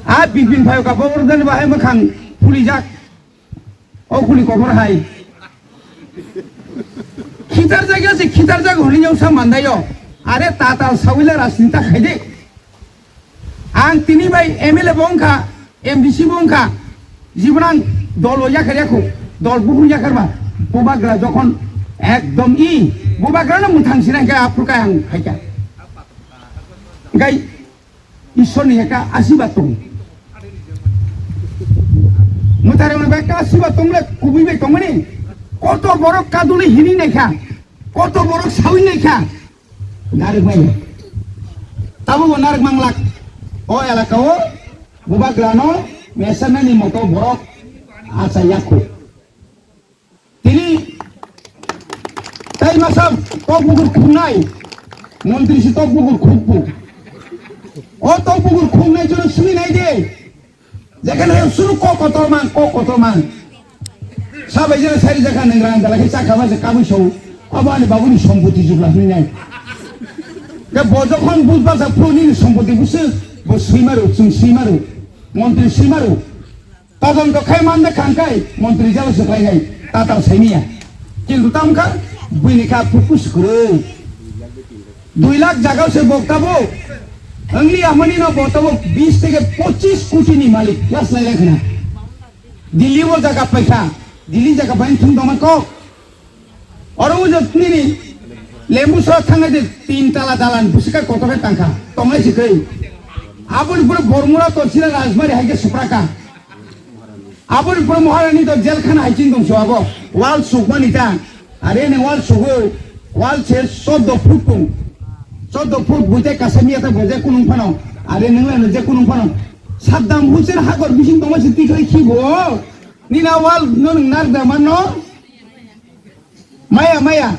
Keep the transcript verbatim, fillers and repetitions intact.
A Bipin phaio ka bo urdani bahai mwkhang phulijak. O kuli kophor hai. Khitar jaga se khitar jaga hwnwi yang sa mandaio. Are tatal sawila rajnita khaide. Ang tini bai M L A bo wngkha, M D C bo wngkha. Jibon ang dol o yakhar yakho, dol buphur yakhar ba. Bubagra jokhon ekdom i, bubagra no mwthang sinai khe aphuru khe ang phaikha. Gai Ishwar ni ekta asibad tong. Mwtharang ni ekta asibad tong le kubui bai tongmani. Koto borok kaduni hini naikha. Koto borok sawi naikha. Narwk maya. Tabo bo narwk manglak. O elaka o bubagra no mesanani moto borok acha yakho. Tini tai masa tok bukur khungnai, montri si tok bukur khukbu. O tok bukur khungnai jono sumi nai de. Jekhane hai suru kok kotor mang, kok kotor mang. Sabai jena sari jakha nang rang dala khe chakha ba se kabui so. Abo ani babuni sompoti jubla hwnwi nai. Ke bo jokhon bujba sa phuru nini sompoti busu, bo sui maru, chung sui maru, montri sui maru. Todonto khai mande khangkai montri jalo se khlainai tatal saimiya. Kintu tamkha buini kha purpose kwrwi. Dui lakh jagao se bok tabuk. Wngli amani no bo tabuk bis theke pochis koti ni malik. Last lai lai khna. Delhi o jaga paikha. Delhi jaga bai thung doma kok. Oro ujo nini lembu sora thangnai de tin tala dalan bwswk kotor khe tangkha, tongnai se khe. Aboni pore Bormura to sira Rajbari hai khe supraka. Aboni pore Maharani to jelkhana hai chini tongso abo. Wal sukmani ta. Are ne wal sugo. Wal se soddo phut pung. Soddo phut buite kasamiya ta boje kunung phano. Are nung le je kunung phano. Saddam Hussein hagor bising tongma se tiklai khibo. Nina wal nung narda manno. Maya, maya.